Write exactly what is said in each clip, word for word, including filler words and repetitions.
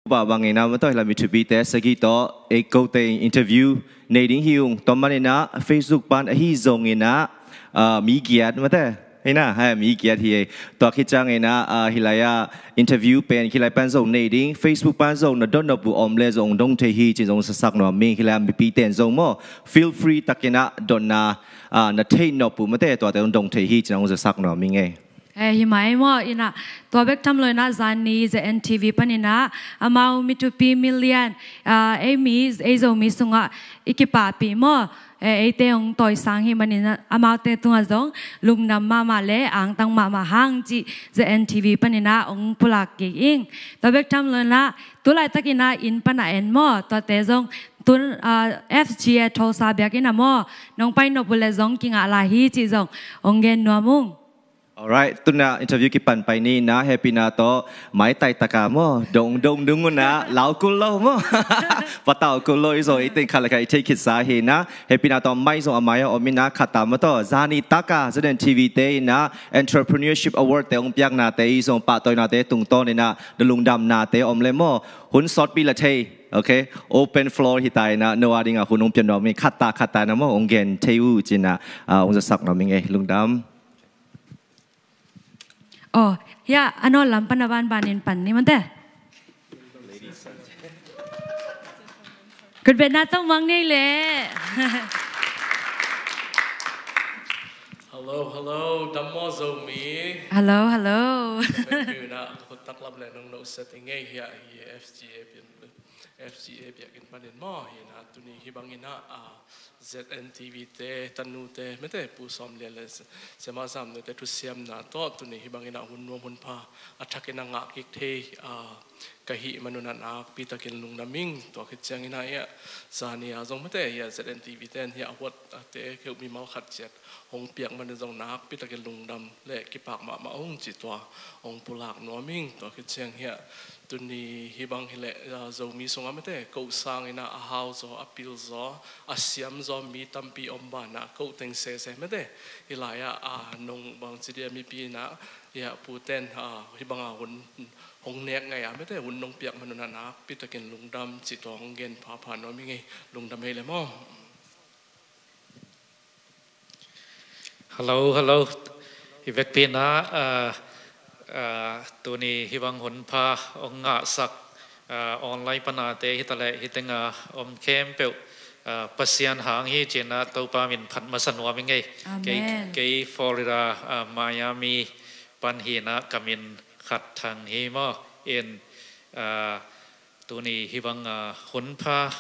Pah bangin ah, mate, hih lai mi thupite sagih tawh ei kote interview nei ding hi ung. Tua manin ah Facebook pan ahi zongin ah, ah, mi giat, mate. Hi na, ha, mi giat hi ei. Tua khit ciangin ah, ah, hih lai ah interview pen hih lai pan zong nei ding, Facebook pan zong na dot nop uh om le zong dong thei hi ci-in zong sa sak nuam ing. Hih lai ah mipite in zong maw, feel free takin ah dotna, ah, na theih nop uh, mate, tuate zong dong thei hi ci-in zong sa sak nuam ing ei. Eh, hi mai maw, in ah, tua bek tham lo in ah, zani ZNTV panin ah, amau mi thupi million, ah, ei mi, ei Zomi sungah i kipahpih maw, eh, eite hong tawisang hi manin ah, amaute tungah zong lungdam mahmah le angtang mahmah hang cih ZNTV panin ah hong pulak kik ing. Tua bek tham lo in ah, tu laitakin ah inn pan a en maw, tuate zong tun, ah, FGA Tulsa biakinn ah maw, nong pai nop uh leh zong kingah lai hi cih zong hong gen nuam ung. Alright, tu-in ah interview kipan pai ni in ah, hehpihna tawh maitai taka maw, dong dong dung un ah, lau kul lo maw, patau kul lo, i zaw i teng khat le khat i thei khitsa hi in ah, hehpihna tawh mai zong a mai ah om in ah, khat ta maw tawh, zani taka ZNTV te in ah Entrepreneurship Award te hong piaknate i zong pahtawinate tungtawn in ah na lungdamnate om le maw, hun sawtpi la thei, okay, open floor hi ta in ah, no a dingah hun hong pia nuam ing, khat ta khat ta in ah maw, hong gen thei uh ci-in ah, ah, hong zasak nuam ing ei, lungdam. Oh, hiah a nawl lam pan a banbanin pan ni, mate. Kutbetna tawh mang nei leh. Hello, hello, dam maw Zomi. Hello, hello. Thank you na, khut taklam le nong no set i ngei hiah hi FGA biakinn, FGA biakinn panin maw, hi na, tuni hih bangin ah, ah, ZNTV te, tanute, mate, Pu Sawm Lian le Sema Zam nute thusiamna tawh tuni hih bangin ah hun nuam hun pha a thakin a ngah kik thei, ah, ka hih man un ah nakpi takin lungdam ing. Tua khit ciangin ah hiah zani ah zong, mate, hiah ZNTV te in hiah award, ah, te keu mimal khat ciat hong piak man un zong nakpi takin lungdam le kipak mahmah ung cih tua hong pulak nuam ing. Tua khit ciang hiah tuni hih bang hi leh, ah, Zomi sungah, mate, ko sangin ah a hau zaw, a pil zaw, a siam zaw mi tampi om banah ko teng sese, mate, hih lai ah, ah, nong bangci dia mipi in ah, hiah puten, ah, hih bang ah hun hong nek ngei a, mate, hun nong piak man un ah nakpi takin lungdam cih tua hong gen phapha nuam ing ei, lungdam hi leh maw. Hello, hello. I vekpi in ah, ah, ah, tuni hih bang hun pha hong ngahsak, ah, online panate hi ta leh hih teng ah om khempeuh, ah, Pasian hang hi ci-in ah Topa min phat masa nuam ing ei. Kei, amen, kei Florida, ah, Miami pan hi in ah ka min Khat Thang hi maw. In, ah, tuni hih bang, ah, hun pha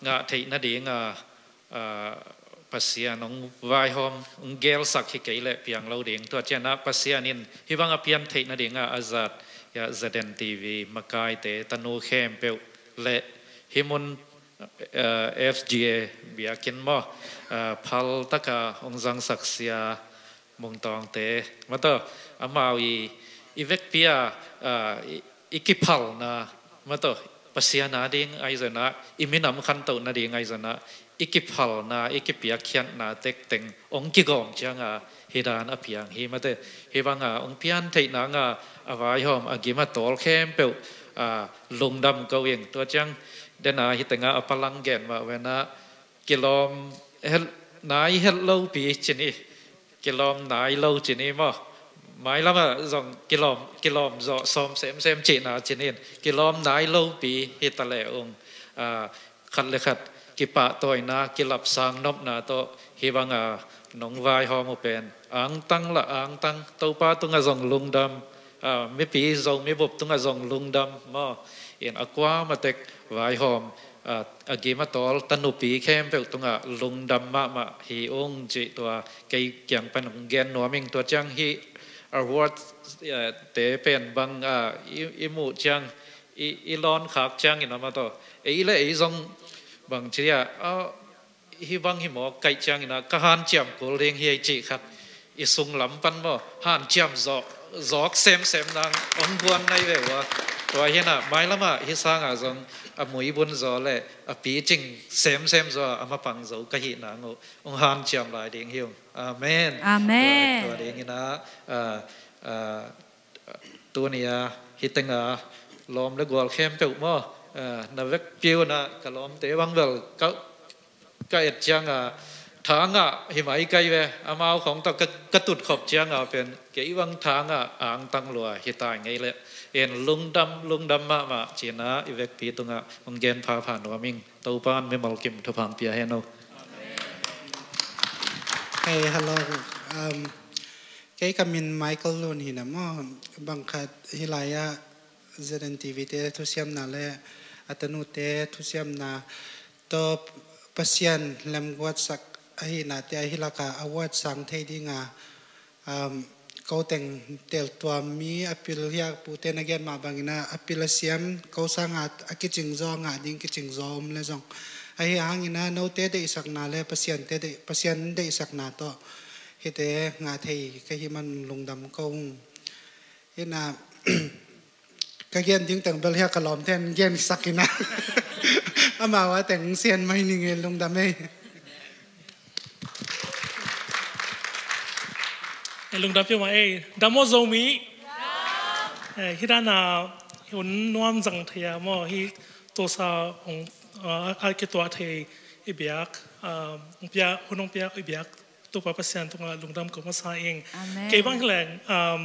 ngah theih nading, ah, ah, Pasian hong vaihawm, hong gelsak hi kei leh piang lo ding. Tua ciang ah Pasian in hih bang a pian theih nading ah a zat, hiah ZNTV makaite, tanu khempeuh le hih mun, ah, FGA biakinn maw, ah, phal taka hong zangsak sia Mung Tawngte, mate, amau i, i vekpi a, ah, i, i kiphalna, mate, Pasian a ding ahi zongin ah, i minam khantoh nading ahi zongin ah, i kiphalna, i kipiakkhiatna tekteng hong kigawm ciang a hih dan a piang hi, mate. Hih bang a hong pian theih nang a, a vaihawm, a gim a tawl khempeuh, ah, lungdam ko ing. Tua ciang den a hih teng ah a palang gen mah ven ah, kilawm het, nai het lopi ci ni, kilawm nai lo ci ni maw. Mailam ah zong kilawm, kilawm zawh sawm semsem cihna ci ni in, kilawm nai lopi hi ta leh ung, ah, khat le khat kipahtawina, kilapsang nopna tawh hih bang a nong vaihawm uh pen angtang lah angtang, Topa tungah zong lungdam, ah, mipi Zomi bup tungah zong lungdam maw. In a kuamah tek vaihawm, ah, a gim a tawl tanupi khempeuh tungah lungdam mahmah hi ung cih tua kei kiang pan hong gen nuam ing. Tua ciang hih award, ah, te pen bang, ah, i, i muh ciang, i, i lawn khak ciangin ah, mate, ei le ei zong bangci a, ah, hih bang hi maw, kaih ciangin ah ka hanciam kul ding hi ei cih khat, i sunglam pan maw, hanciam zawh, zawk semsem nang hong guan nai ve uh a. Tua hi in ah mailam ah hih sang ah zong a muibun zaw le a picing semsem zaw a mapang zo ka hih nang uh hong hanciam lai ding hi ung. Amen. Amen. Tua, tua dingin ah, ah, ah, tuni a hih teng a lawm le gual khempeuh maw, ah, na vekpi un ah ka lawmte bang bel ka, ka et ciang a, tha ngah hi mai kai ve, amau khawng tawh ka, ka tut khop ciang a pen kei bang tha ngah angtang lua hi ta ngei leh, en lungdam, lungdam mahmah ci-in ah i vekpi tungah hong gen phapha nuam ing. Topa'n mimal kim thupha pia hen aw. Hey, hello. Um, kei ka min Michael Lun hi na maw, bang khat hi lai-ah Z N T V te thusiamna le a tanute thusiamna tawh Pasian lemguatsak ahihnate ahi lakah a guat sang thei dinga, um, ko teng teltuam mi a pil hiak pute na gen mah bangin ah a pil a siam ko sanga a kicing zaw, ngah ding kicing zaw om le zong, ahi hangin ah note deihsakna le Pasian te deih, Pasian deihsakna tawh hite ngah thei ka hih man lungdam ko ung. Hi na, ka gen ding teng bel hiah ka lawmte'n gensak in ah amau a teng sian mai ning e, lungdam ei. E, lungdam peuhmah ei. Dam aw Zomi. E, hi dan a hun nuam zang thei a maw, hi Tulsa hong, a, a kituah thei i biak, um, hong pia, hun hong pia i biak Topa Pasian tungah lungdam ko masa ing. Amen. Kei bang hi leng, um,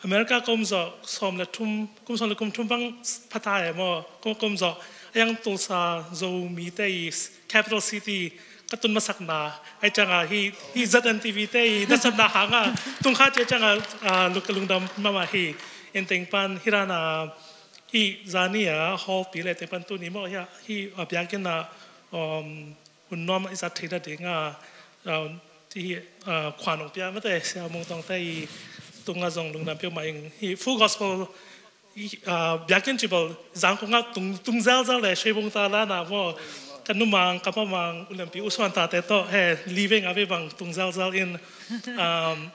America ka om zawh sawm le thum, kum sawm le kum thum bang pha ta e maw, kum, kum zawh a yang Tulsa Zomite i capital city ka tun masakna, ahi ciangin hi, hi Z N T V te i nasepna hangah tung kha ci ciangin, ah, lung, lungdam mahmah hi. In teng pan hi dan a, hi zani a hall pi le teng pan tuni maw, hi, hi, ah, biakinn ah, um, hun nuam i zat theih nading a, ah, hi, ah, khuan hong pia mate, Sia Mung Tawngte i tungah zong lungdam peuhmah ing. Hi Full Gospel, hi, ah, biakinn ci bel Zangkong ah tung, tung zelzel le, Shwebung ta la na maw, ka numang, ka mamang, u lempi, u suan tate tawh, he, li vei nga vei bang tung zelzel in, um,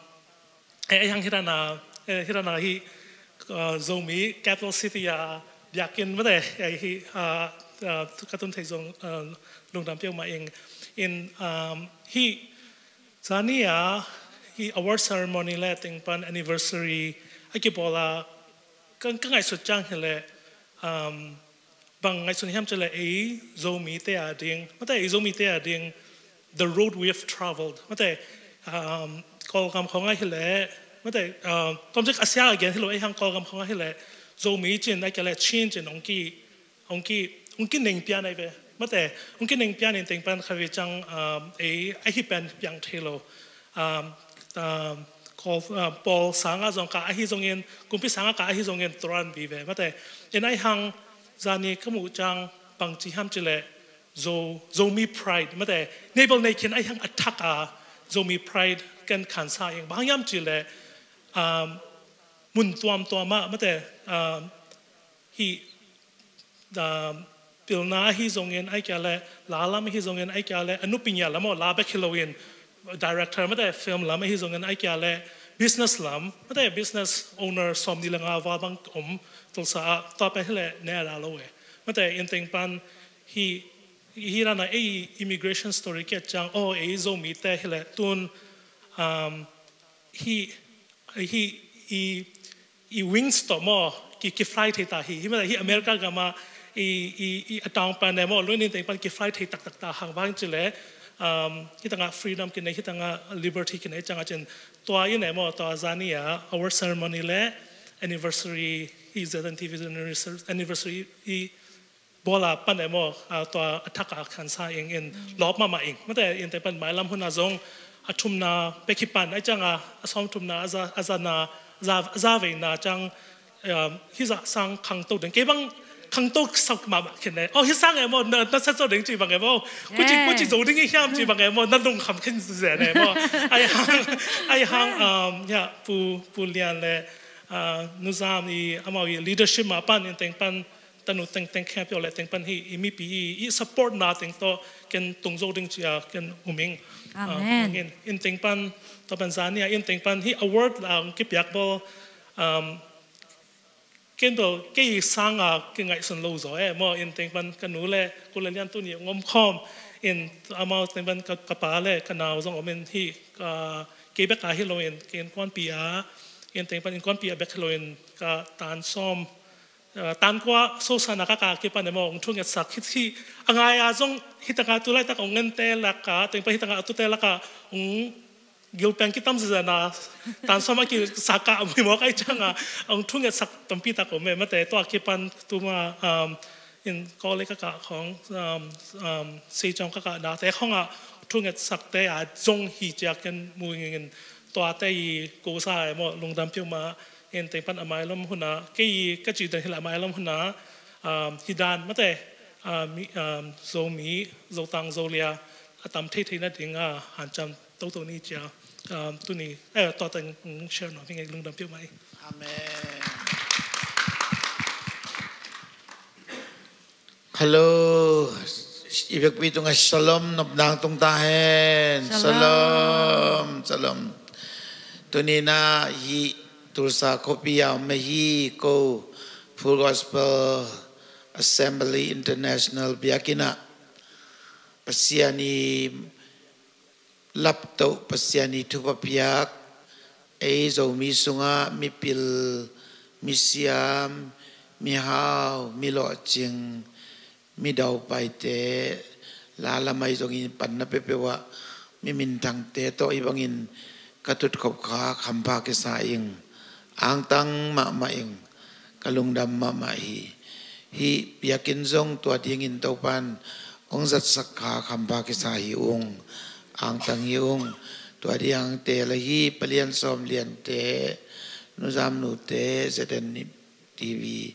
e, e hang hi dan a, e, hi dan a hi, ah, Zomi capital city a biakinn mate, e, hi, ah, ah, ka tun theih zong, ah, lungdam peuhmah ing. In, um, hi zani a, hi award ceremony le teng pan anniversary a kibawl a, ka, ka ngaihsut ciang hi leh, um, bang ngaihsun hiam ci leh ei Zomite a ding, mate, ei Zomite a ding, the road we have travelled, mate, um, Kawlgam khawng ah hi leh, mate, um, tawmcik a sia a gen hi lo, ei hang Kawlgam khawng ah hi leh, Zomi cin, a kia leh Chin cin, hong ki, hong ki, hong kineng pian ahi ve, mate, hong kineng pian in teng pan kha ve ciang, um, ei, a hi pen piang thei lo. Um, um, Kawl, um, Pawl sangah zong ka ahi zongin, kumpi sangah ka ahi zongin turan bi ve, mate. In ahi hang zani ka muh ciang bang ci hiam ci leh Zo, Zomi pride, mate. Nei bel nei khin ahi hang a thak a Zomi pride ken khansa ing. Bang hiam ci leh, um, mun tuamtuam ah, mate, um, hi, um, pilna ahi zongin, a kia leh la lam ahi zongin, a kia leh a nupi ngiat lam aw, la bek hi lo in, director mate, film lam ahi zongin, a kia leh business lam mate, business owner sawm nih le nga val bang om Tulsa ah, tua pen hi leh ne a la lo e. Mate, in teng pan hi, hi dan a ei immigration story ki et ciang, oh, ei Zomite hi leh tun, um, hi, hi, i, i wings tawh maw, ki, ki fly thei ta hi, hi mate, hi America gam ah i, i, i a tang pan e maw, luin in teng pan ki fly thei taktak ta hang, bang ci leh, um, hi tangah freedom kinei, hi tangah liberty kinei ciang a cin, tua in e maw, tua zani a award ceremony le anniversary, hi Z N T V anniversary, anniversary i bawl a pan e maw, a, tua a thak a khansa ing in lawp mahmah ing. Mate, in teng pan mailam hun ah zong a thumna bek hi pan, ahi ciang a, a sawm thumna, a za, a zana, za, a za veina ciang, um, hi zah sang khangto ding. Kei bang khangto sak mahmah khin e. Oh, hi sang e maw, na, na sa zo ding ci bang e maw. Kuci, kuci zo ding i hiam ci bang e maw, na lungkham khin zen e maw. Ahi hang, ahi hang, um, ya, Pu, Pu Lian le, uh, Nu Zam i, amau i leadership mah pan, in teng pan, tanu tengteng khempeuh le teng pan hi, i mipi i, i support na teng tawh ken tung zo ding ci a ken um ing. Amen. Ah, in, in teng pan, tua pan zani a, in teng pan hi award la hong kipiak bel, um, ken bel kei sang a kingaihsun lo zaw e maw, in teng pan ka nu le, Pu le Lian tuni hong om khawm, in amau teng pan ka, ka pa le ka nau zong om in hi, ka, kei bek a hi lo in, ka innkuanpi a, in teng pan innkuanpi a bek hi lo in, ka tan sawm, Tankua sosana kaka kipan emaw hong thungetsak hi. A ngai a zong hi taka tu laitak hong ngente laka tengpa hi taka a tute laka hong gilpeng kitam zizana tansawm a kisaka a muimawk ai cianga hong thungetsak tampi tak om e mate. Tua kipan tuma in kawle kaka khong seicawng kaka nate khonga thungetsakte a zong hi ciakin muingin tuate i kosa emaw lungdam piuma. In tengpan a mailam huna kei ka ci dan hila a mailam huna hi dan mate Zomi Zotang Zolia a tam thei theina dinga hanciam toto ni cia tuni tua teng share nuam hi ngei lungdam piuma. Amen. Hello. I biakpi tungah shalom nopna tung ta hen. Shalom. Shalom. Tuni na hi Tulsa khuapi a om hi ko Full Gospel Assembly International biakinn ah Pasian i laptoh Pasian i thupha piak ei Zomi sungah mipil, misiam, mihau, milawhcing, midaupaite lalamai zongin panna peuhpeuh ah mi minthangte tawh i bangin ka tutkhop kha khampha kisa ing. Angtang mahmah ing. Ka lungdam mahmah hi. Hih biakinn zong tua dingin Topan hong zatsak kha khampha kisa hi ung. Angtang hi ung. Tua ding angte la hi palian sawm liante nuzam nute zeden TV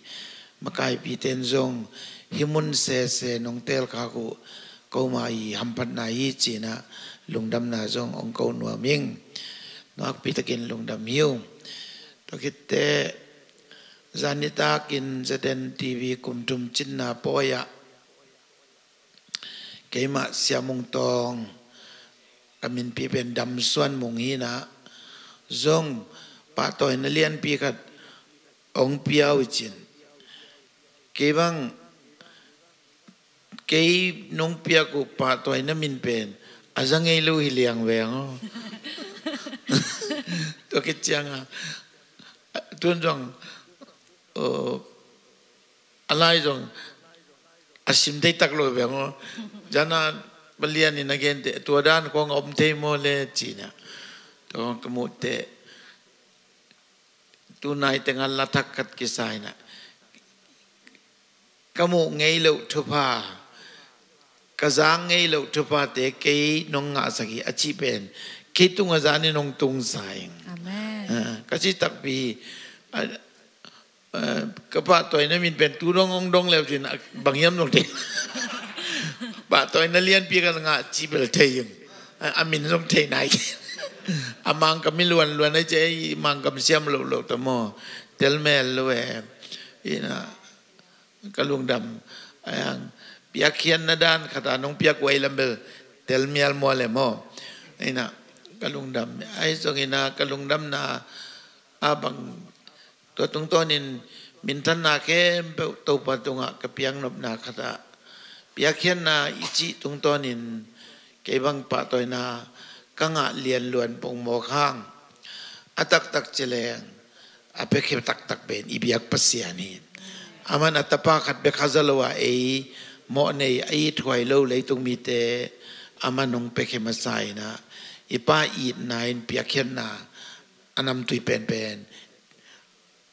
makaipite in zong hih mun sese nong tel khak uh koma i hamphatna hi cinah lungdamna zong hong ko nuam ing. Nuakpi takin lungdam hi uh. Tua khitte zanitakin Zaden TV kum thum cinna pawi ah keimah Sia Mung Tawng ka minpi pen Dam Suan Mung hinah zong pahtawina lianpi khat hong pia uh cin. Kei bang kei nong piak uh pahtawina min pen a za ngei lo hi liang veng aw. Tua khit cianga tun zong a lai zong a sim thei tak lo veng aw. Zana palian in a gente tua dan kong a om thei maw le cinah tua ka muhte tunai tengah lathak khat kisa inah ka muh ngei loh thupha ka zang ngei loh thuphate kei nong ngahsak hi a cih pen kei tungah zanin hong tungsa ing. Amen. Ka cih takpi hi. Ka pahtawina min pen tu dong hong dong leu cin bang hiam zong thei. Pahtawina lianpi ka ngah cih bel thei ing. A min zong thei nai. A mangkam i luanluan ai cia i mangkam siam loh loh ta maw. Telmel lo e. Ina ka lungdam. Ayang piakkhiatna dan khata nong piak uai lam bel telmial mual e maw. Ina ka lungdam ai zong ina ka lungdamna a bang tua tungtawnin minthanna khempeuh Topa tungah ka piaknopna khatah piakkhiatna i cih tungtawnin kei bang pahtawina ka ngah lianluan pongmawk hang a taktak cileng a piakhia taktak pen i biak Pasian hi. Aman a tapa khat bek a za lo a ei mawh nei a ithuai lo leitung mite aman hong piakhia masa inah i pa itna in piakkhiatna a namtui penpen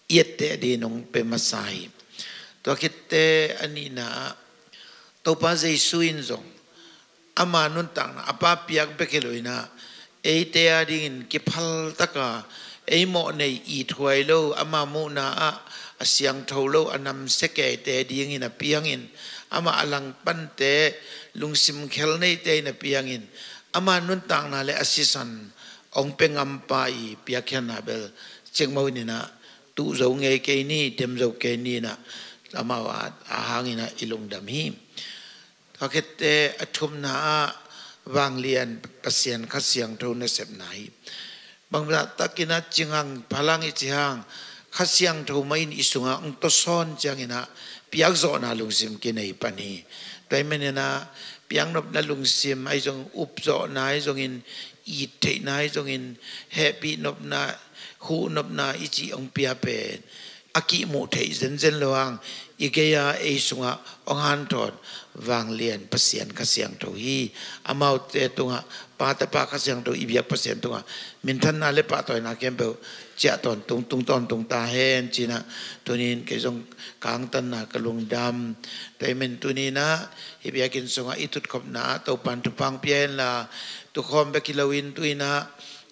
i etteh ding nong pe masa hi. Tua khitte a nihna ah Topa Jesu in zong ama nuntakna a pa piak bek hi lo inah eite a dingin kiphal taka ei mawh nei ithuai lo ama muhna ah a siangtho lo a namsia keite dingin a piangin ama a langpante lungsim khel neite in a piangin ama nuntakna le a sisan hong pe ngampa i piakkhiatna bel cikmau ninah tuh zo ngei kei ni, dem zo kei ninah amau a hanginah i lungdam hi. Tua khitte a thumna ah vanglian Pasian Kha Siangtho nasepna hi. Bangzah takinah cinghang phalang i cihang Kha Siangtho mah in i sungah hong tawsawn cianginah piakzawhna lungsim kinei pan hi. Tua i maninah piaknopna lungsim ahi zong upzawhna ahi zongin it theihna ahi zongin hehpih nopna huh nopna i cih hong pia pen a kihmuh theih zenzen lo hang, i gei-a ei sungah hong hanthawn vanglian Pasian Kha Siangtho hi. Amaute tungah Pa, Tapa, Kha Siangtho, i biak Pasian tungah minthanna le pahtawina khempeuh ciah tawntung, tung tawntung ta hen, ci-in ah tuni-in kei zong ka angtanna ka lungdam. Tua ahih manin tuni-in ah hih biakinn sungah i tutkhopna ah Topa'n thupha hong pia hen la, tukhawm bek hi loin tu-in ah,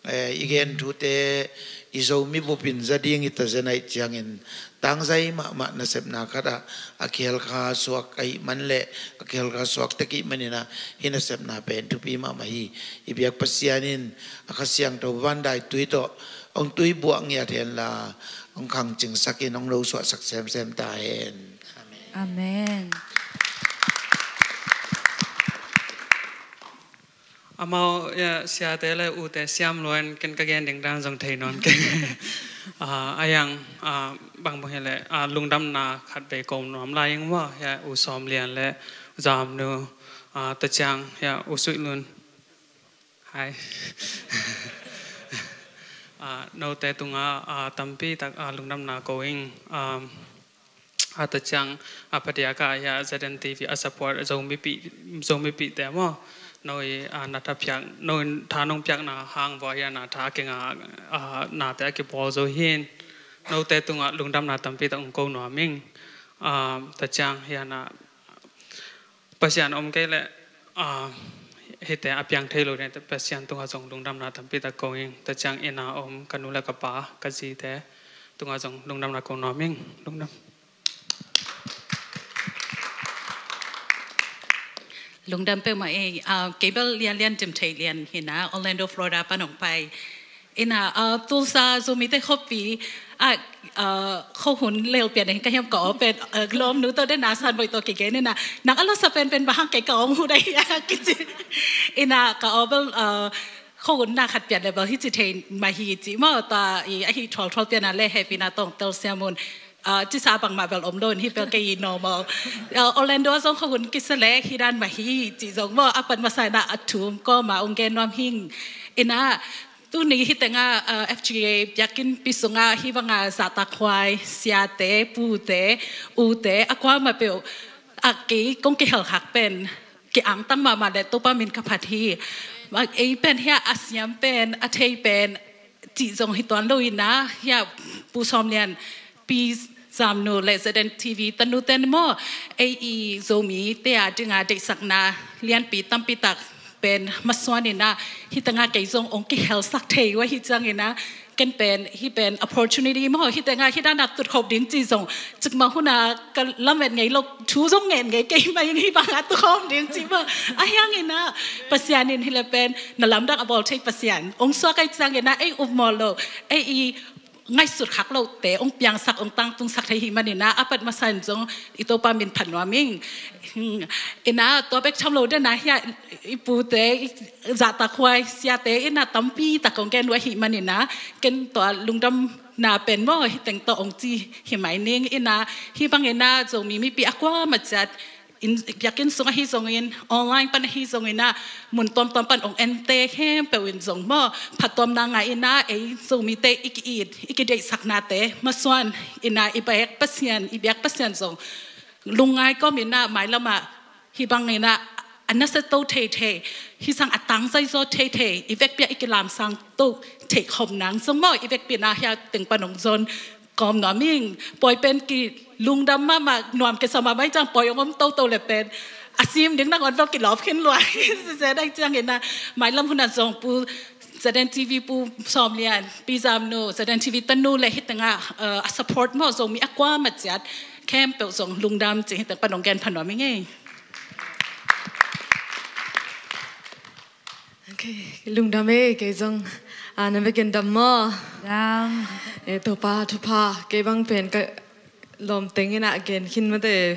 eh, i gen thute i Zomi bupin za ding hi ta zen ahih ciangin, tangzai mahmah nasepna khat ah a kihel kha suak ahih man leh a kihel kha suak tek ahih manin ah, hih nasepna pen thupi mahmah hi. I biak Pasian in a Kha Siangtho vandaitui tawh hong tui buak ngiat hen la, hong khangcingsak in hong nosuahsak semsem ta hen. Amen. Amen. Amau, ya, siate le ute siam luan ken ka gen ding dan zong thei nawn keng. Ah, a yang, ah, bang bang hi leh, ah, lungdamna khat vei ko nuam lai ing maw, ya, U Sawm Lian le U Zam Nu, ah, tua ciang, ya, U Suih Lun. Hai. Ah, note tungah, ah, tampi tak, ah, lungdamna ko ing. Ah, a tua ciang, a phadiak ah, ya, Z N T V a support Zomipih, Zomipihte maw. No i, a, na tha piak, no i tha nong piakna hang vua, ya, na tha a kinga, a, nate a kibawl zo hi in. Note tungah lungdamna tampi tak ong ko nuam ing. A, tua ciang, ya, na Pasian om kei leh, a, hihte a piang thei lo ding, Pasian tungah zong lungdamna tampi tak ko ing. Tua ciang inn ah om ka nu le ka pa, ka zite tungah zong lungdamna ko nuam ing. Lungdam. Lungdam peuhmah ei, ah, kei bel Lian Lian Cim Thei Lian hi na, Orlando, Florida pan ong pai. Ina, ah, Tulsa Zomite khuapi, ah, ah, khuahun lel pian in ka hiam ka aw pen, ah, lawmnu tawh den a san boi tawh kigen ina, nang a lawsa penpen bang hang kei ka aw mu dai a kici. Ina, ka aw bel, ah, khuahun na khat pian le bel hi ci thei mah hi ci maw, ta i ahi thualthual pian a le hehpihna tawh tel siam un. Ah, cisa bangmah bel om lo in, hi bel kei i normal. Ah, Orlando zong khuahun kisa le hi dan mah hi ci zong maw, a pan masa ina a thum kawma ong gen nuam hing. Ina, tuni hi tengah, ah, F G A biakinnpi sungah hi banga zahtakhuai siate, pute, ute, a kuamah peuh a kei kong kihel khak pen ki-angtang mahmah le Topa min ka phat hi. Ei pen hia a siam pen, a thei pen cih zong hi tuan lo ina, hia Pu Sawm Lian, Pi Zam Nu le Z N T V tanu ten maw, ei i Zomite a dinga deihsakna lianpi tampi tak pen masuan ina, hi tengah kei zong ong kihelsak thei uh ahi ciang ina, ken pen, hi pen opportunity maw, hi tengah hi dana tutkhop ding ci zong, cikmah huna ka lamet ngei lo, thu zong ngen ngei kei mah ing, hi banga tutkhop ding ci maw. A hiang ina, Pasian in hi le pen, na lamdang a bawl thei Pasian ong suak ahi ciang ina, ei upmawh lo, ei i ngaihsut khak lote ong piangsak, ong tangtungsak thei hi man ina, a pat masa in zong i Topa min phat nuam ing. Hmm. Ina, tua bek tham lo dena hia, i pute, i zahtakhuai siate ina tampi tak ong gen uh ahi man ina, ken tua lungdamna pen maw, hi teng tawh ong ci hi mai ning ina, hi bang ina Zomi mipi a kuamah ciat, in, biakinn sung ahi zongin, online pan ahi zongin ah, mun tuamtuam pan ong ente khempeuh in zong maw, phattuamna ngah ina, ei Zomite i ki-it, i kideihsaknate masuan ina, i biak Pasian, i biak Pasian zong lungngai kawm ina, mailam ah hi bang ina, a nasia to theithei, hi sang a tangzai zaw theithei, i vekpi ah i kilamsang to theih khop nang zong maw, i vekpi ina hia teng pan ong zon kawm nuam ing. Pawi pen kilungdam mahmah, nuam kisa mahmah hi ciang, pawi ong om toto le pen a sim ding nangawn bel kilawp khin lua hi. Sese dai ciang ina, mailam hun ah zong Pu Z N T V Pu Sawm Lian, Pi Zam Nu, Z N T V tanu le hi tengah, eh, a support maw Zomi a kuamah ciat khempeuh zong lungdam ci hi teng pan ong gen pha nuam ing ei. Ok, lungdam e, kei zong, ah, na bek in dam maw? Dam. Eh, Topa thupha, kei bang pen ka lawm teng ina gen khin mate,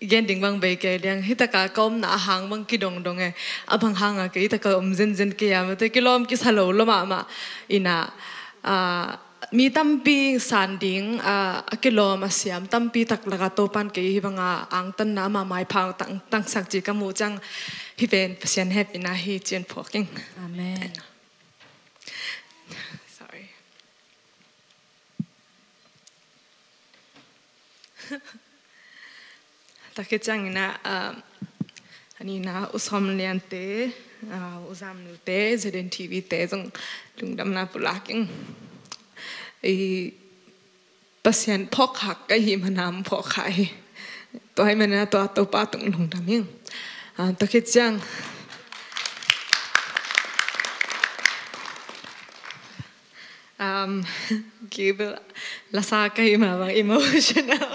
gen ding bang bei kei liang, hi taka ka omna a hang bang kidongdong e, a bang hanga kei hi taka om zenzen kei a mate, kilawm kisa lo lo mahmah ina, ah, mi tampi san ding, ah, a kilawm a siam tampi tak laka Topan kei hi banga angtanna ama maipha tang, tangsak ci ka muh ciang, hi pen Pasian hehpihna hi ci-in phuak ing. Amen. Sorry. Tua khit ciangin ah, ah, a nihna U Sawm Lian te, ah, U Zam Nu te, Z N T V te zong lungdamna pulak ing. I Pasian phawk khak ka hih manin phawk khak hi. Tua ahih manin tua Topa tung lungdam ing. Ah, tua khit ciang, um, Gabriel, la sa ka hih mah bang emotional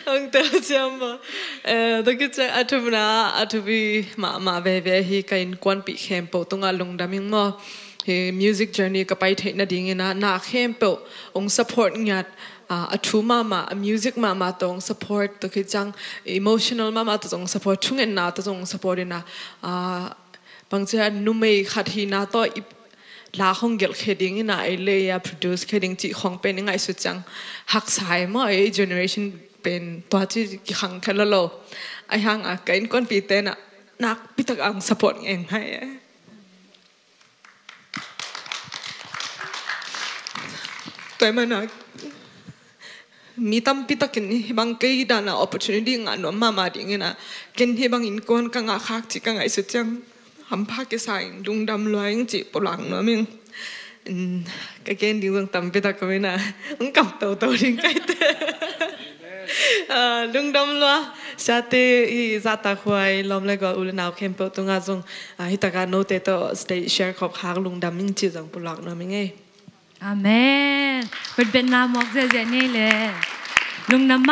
hong tel ciang maw. Eh, tua khit ciang a thumna, a thupi mahmah veve hi, ka innkuanpih khempeuh tungah lungdam ing maw. Hi music journey ka pai theih nadingin ah, na khempeuh hong support ngiat, ah, a thu mahmah, a music mahmah tawh hong support, tua khit ciang emotional mahmah tawh zong support, thungetna tawh zong support in ah, ah, bangci a numei khat hihna tawh i la hong gelh khia dingin ah, ei lei a produce khia ding cih khawng pen i ngaihsut ciang haksa hi maw, ei generation pen tua ci kikhang kha lo lo. Ahi hang a ka innkuanpihte in ah nakpi tak a hong support ngei hi. Tua ahih manin ah mi tampi takin hih bang kei dan a opportunity ngah nuam mahmah dingin ah, ken hih bang innkuan ka ngah khak cih ka ngaihsut ciang hampha kisa ing, lungdam lua ing cih pulak nuam ing. In, ka gen ding zong tampi tak om in ah, hong kam toto ding ka hi te. Ah, lungdam lua, siate i zahtakhuai lawm le gual u le nau khempeuh tungah zong, ah, hi takah note tawh stage share khop khak lungdam ing cih zong pulak nuam ing ei. Amen. Khutbetna muak ziahziah ni le. Lungdam